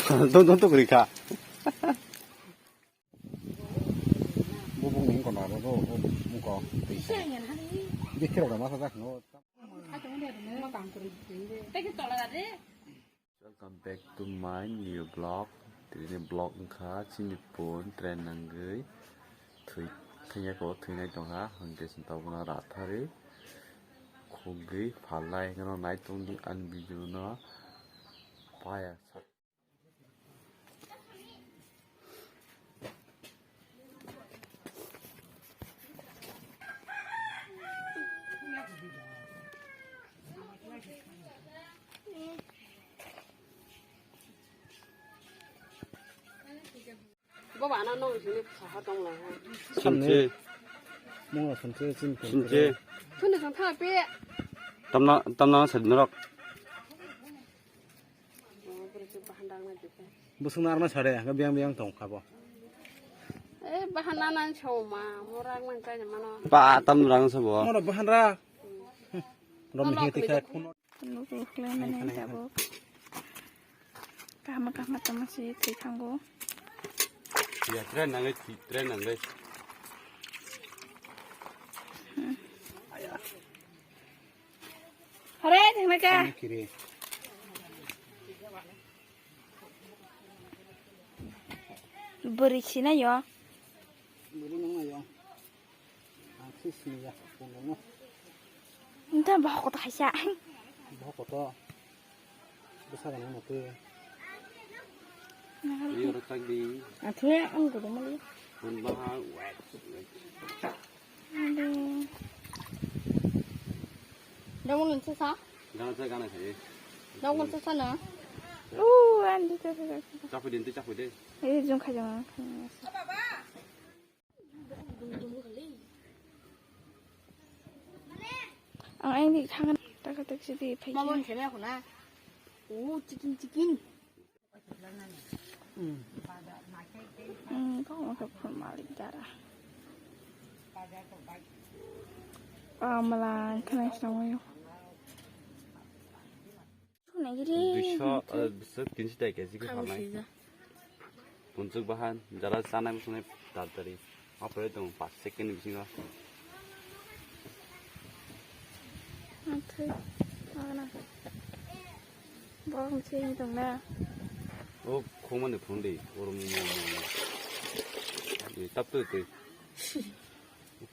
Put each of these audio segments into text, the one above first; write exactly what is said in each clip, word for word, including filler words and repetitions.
Don don to kri kha. Bubung ni kono ro ro ro muko tei sa. Di kiro da masa dak no. Welcome back to my new vlog. Tini vlog wngkha chini pon train nangwi thwi thangya ko thwinai tongkha hwnkhe chwng tabukno rathari khugwi phalnai hwnkhe nai tongdi ani video no paya. Bo ba na nong sini saha tong lai ha. Sumche. Mungla sumche, sumche. Sumche. Thuni song tha pe. Tamna, tamna sa norok. Busung na arma sare, ga biang biang tong kha bo. Eh, bahan na nan choma, mo rang man chai mano. Pa tam rang sa bo. Mo bahan ra. Rom hi tikha phun. Nukle mane tabuk. Kahma kahma tama si thwi thango. Ya, train nangai, train nangai. Hore, thangna ka. Kiri. Bwrwi sina yo. Bwrwi nang yo. Ang si sini ya, kono no. Nta bahok to haisa. Bahok to. Bwsa gana no te. Iyo ro tak di. Athe ang ko mali. Pun baha wet. Aduh. Dong ngun sasa? Gana sa gana sa. Dong ngun sasa na? Uh, andi sasa. Chapui din tu chapui de. Eh, jong kha jong. Ang aini thangan taka tak sidi phai. Mama kene aku na. Oh, chicken chicken. Hmm, kok mau ke phun malik dara. Ah, malang kena sama yo. Duiso, eh, bisa tinsi tai kesi halai. Punchuk bahan, jara sanai musunai tartari. Apre tong pas second bisingo. Athai, mana? Borok ni sini tong na. O khoma ni phone di, orom mo mo mo. Tap to tei.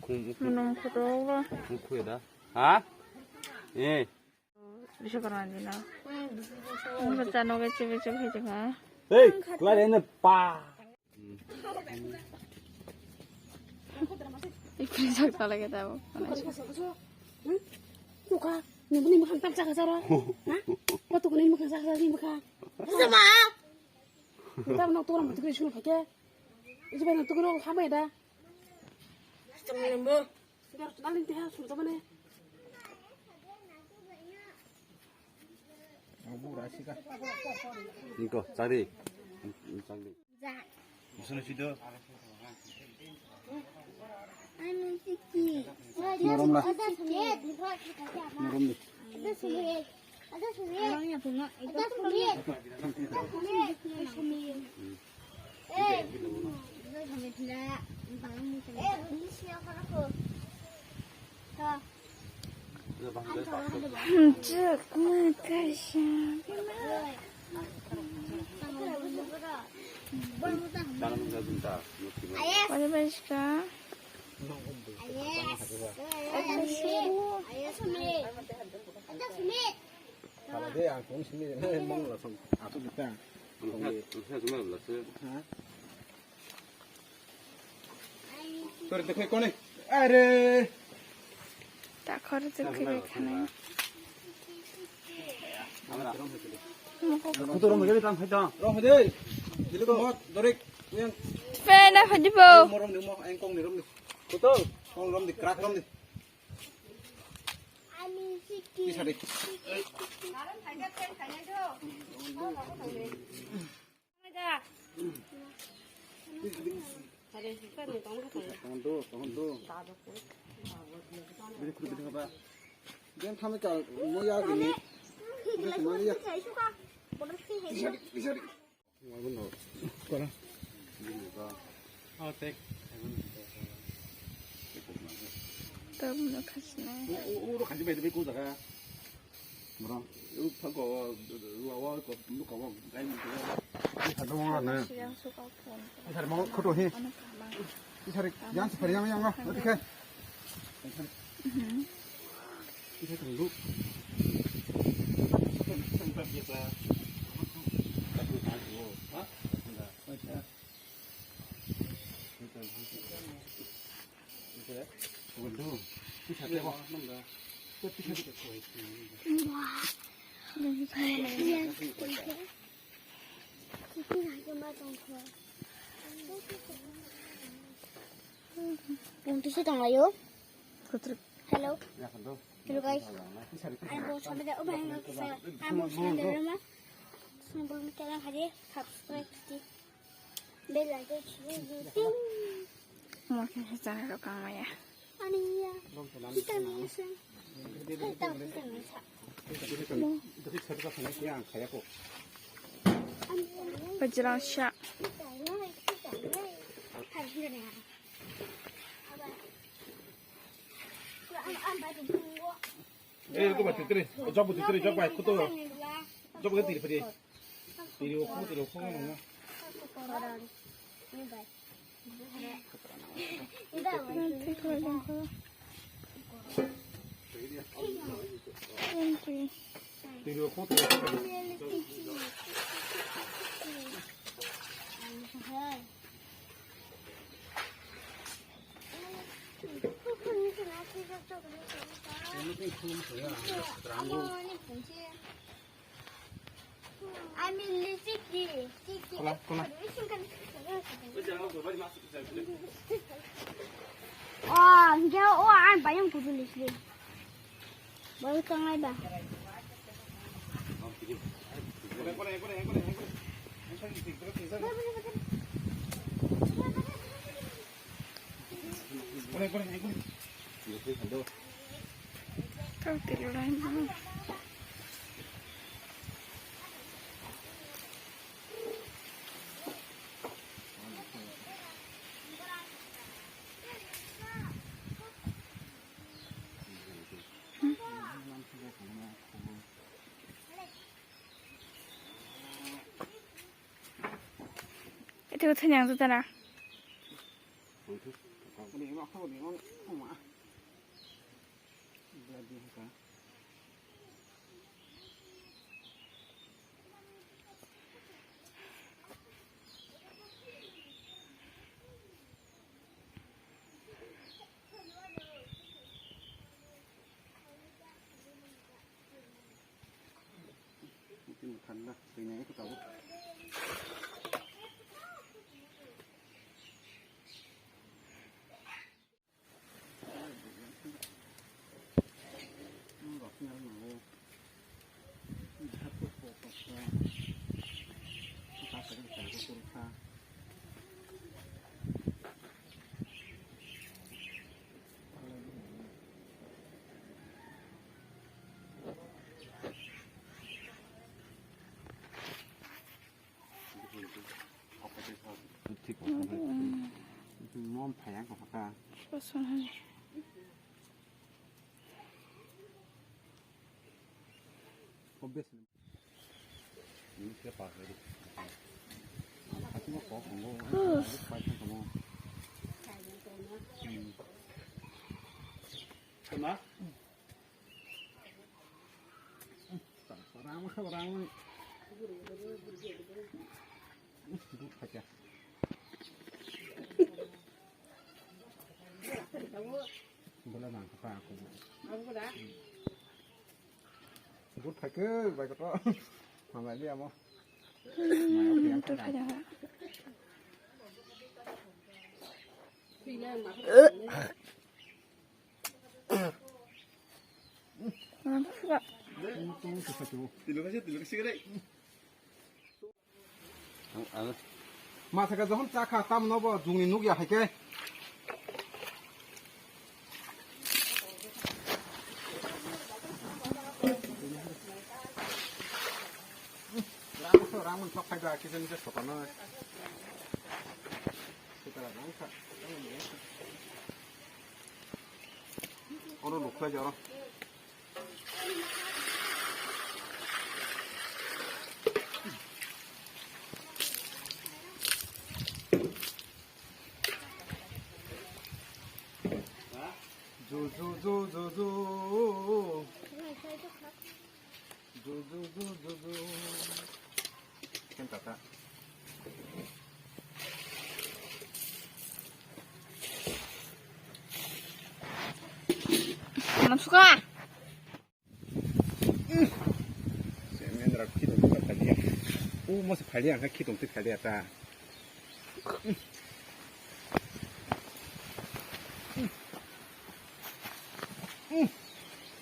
Khum khum. Nong photo ba. Khum khum da. Ha? Eh. Bisa karang di na. Bacha no ke chebe chebe hai jaka. Hey, kula de ne pa. Ikri jak ta lage ta bo. Nuka, nini makan tam chaka charo. Ha? Matu kuni makan chaka ni makan. Sama. Tam no toram tu kri shul phake. Isi bai no tu kri hamai da. Tam lembo. Niko, chari. Chari. Musuno sido. Norom la. Norom ni. Kala de ang kung sini de mong la song. Aku bukan. Ang sa, ang sa cuma belas. Ha? Tori te koi kone. Are. Ta khor te koi kane. Kutu rom gari tam khai ta. Rom de. Dili ko mot dorek. Yang. Fe na phadi bo. Morom ni mo ang kong ni rom ni. Kutu. Kong rom di krak rom di. Bisa deh. Jangan tuh, jangan tuh. Beri kudu beri apa? Jangan kami kal, mau ya gini. Bisa semua ya. Bisa deh, bisa deh. Tabuk no khasnai. Bro, u phago, u awa ko, nu ko, gai ni ko. Ni sa dong na. Siang suka phone. Ni sa mo khoto hi. Ano kamang. Ni sa ri, yang sa yang yang. Oke. Mhm. Ni sa tunggu. Ha? Bung tu si tong layo. Hello. Hello guys. Ang bo sabi da ubah ang sa. Ang bo sabi da rama. Ang bo mi kaya hadi subscribe di. Bell icon ting. Mo khe channel rok ang maya. Ani ya. Kita ni sa. Kita kita ni sa. Bajrang sha. Eh, ko ba titri. Jok bu titri, jok bai, kutu. Jok bu titri, padi. Tiri o khu, tiri o khu, nang na. Tiri o khu, tiri o khu. Kola, kola. Oh, hingke o ang bayang kudu lisli. Baru tangai ba. Kau tiru lain. Itu tuh yang tuh tanah. Mom phai ang kok kha. Obviously. Ini siapa hari? Aku mau kok, mau, mau, mau, mau. Kenapa? Good phaikhe bai kotor. Hamlaidi amo. Masa ka johon chakha tam no bo jungni nukya hai khe. Ramon sok Kisa misa sokana. Sitara nang sa. Oro lukha jaro. Ju, ju, ju, ju, ju. Ju, ju, ju, ju, ju. Ken tata. Manam suka. Semen rak khitong twi phalia. O mo se phalia, ang khitong twi phalia ta.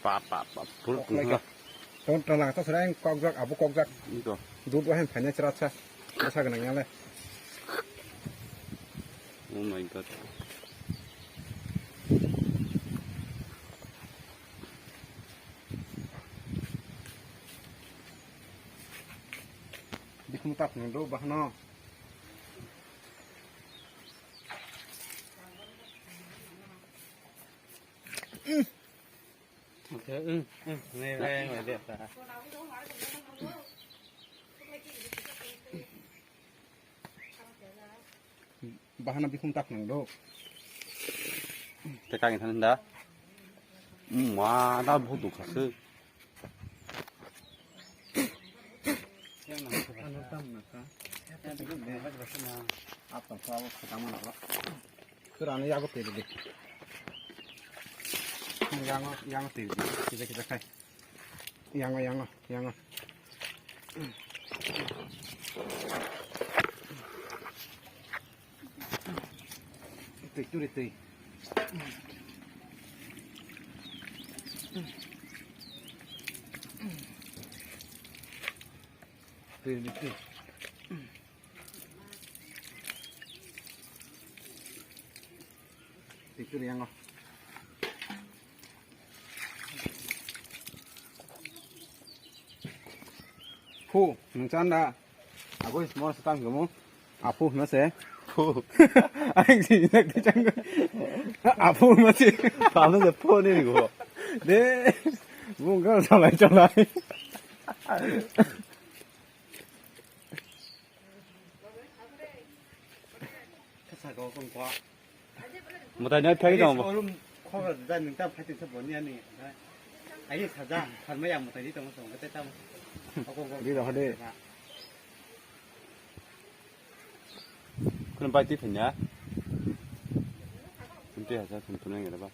Pa, pa, pa, pur, pur. Ton tala ta sura ang kokjak, abo kokjak. Ito. Dud wahem phanya chra cha. Asa ganang yang le. Oh my God. Bikhung tap nang do bahno. Okay, mm, mm, nai, nai, nai, nai, nai. Bahana bikhung tak nang do. Te kang than da. Ma da bhutu khase. Ano tam na ka. Apa sa wa kata mana ba. Kurang ya aku pilih deh. Yang yang pilih deh. Kita kita kai. Yango, yango, yango. Twi, twi, twi. Twi, twi. Twi, twi, yango. Phu, nwng chan da? Abo is mor sa tang gomo. Aphu hwnma se. Phu. Ang si nak di chang. Aphu hwnma se. Phu hwnma se phu ni go. De. Bung kar salai chalai. Kasa go kong kwa. Mwtai no phai tong bo. Showroom khobor da nung ta phai tong bo ni ani. Ai saja, pharma yang mwtai di tong song, mwtai tamo. Di da hade. Kun bai ti phanya. Kun ti hasa kun kun ngai ba.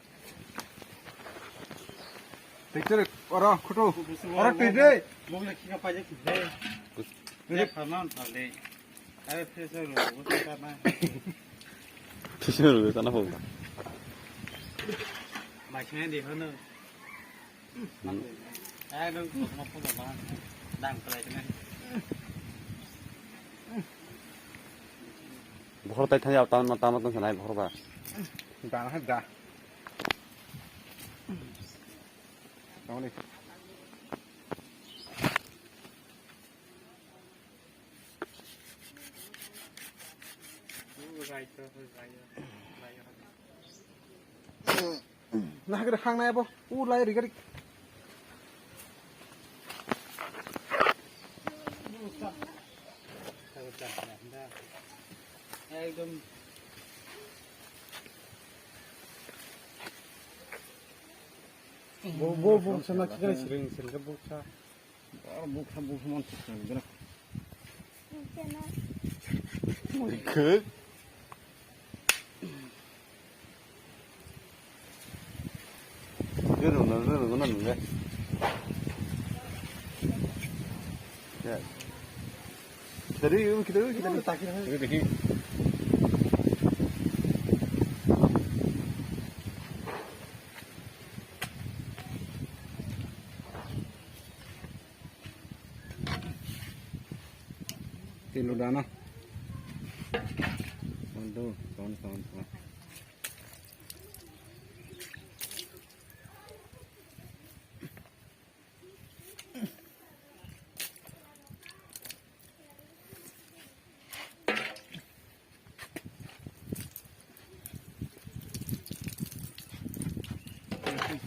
Picture oro khutu. Oro twi de. Mok le khika pai je khide. Kus- Ne pharma on phale. Ayo, fresh oil rw, bo sa na. Fresh oil rw, sana phone. Mai sene di hono. Hmm. Ayo, dong, kok ma phone ma. Dang, kalai kena. Bohor tai thani, tam, tam, tam, sanai, bohor ba. Dang, hai, da. Tamo ni. Nahagre hang nai bo, u lai ri gari. Ekdom. Bo, bo, bo, sana kikari siring, siring ka bo sa. Aro bukha bukha man thang dira. Mori khuk. Rero na, rero na nungga. Ya. Dari, kita, kita. Kita, kita. Tilo dana. One, two, one, one, one.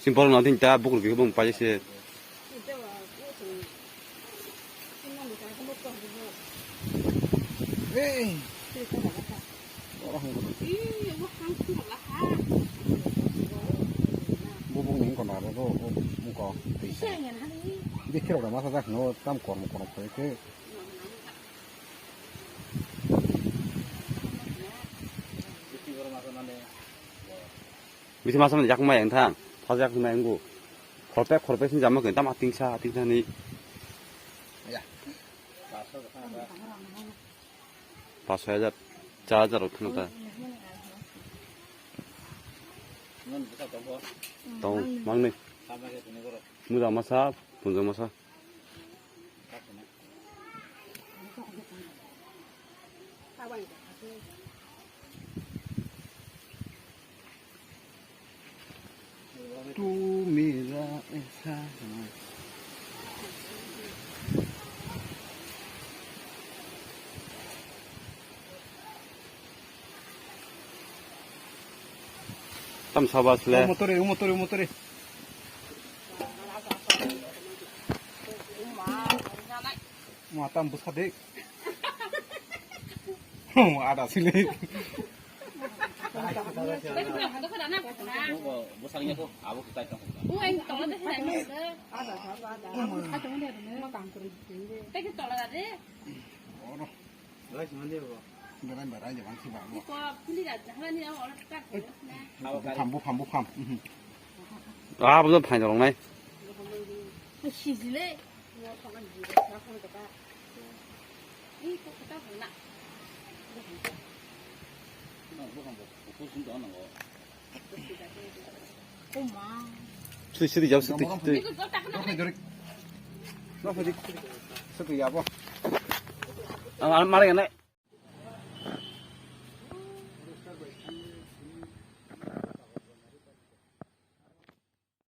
Simple no tin ta bukur bi bung pai se. Hey. Bubung ni kono aro bo, bo, muko. Bikhe rok masa jak no tam kormo kono khe. Bisi masa mani yak mai ang thang, thajak mai ang go. Khorpe khorpe sin jama khe tam ating sa, ating sa ni. Ya. Pas hajar, cha hajar rok thang ta. Tong, mang ni. Muja masa, punja masa. Tu mera aisa hai. Tam sabas le. Motor e, motor e, motor e. Mo tam busa de. Mo ada sini. Bosaknya tuh, abo kita itu. Berai, berai, jangan sih, Bang. Buphang, buphang, buphang. Mhm. Ah, betul, phain dorong nai. Sijile. Sui, sui, jauh, sui, sui. Sui, sui, sui, ya, bo. Ang, ang, mari, nai.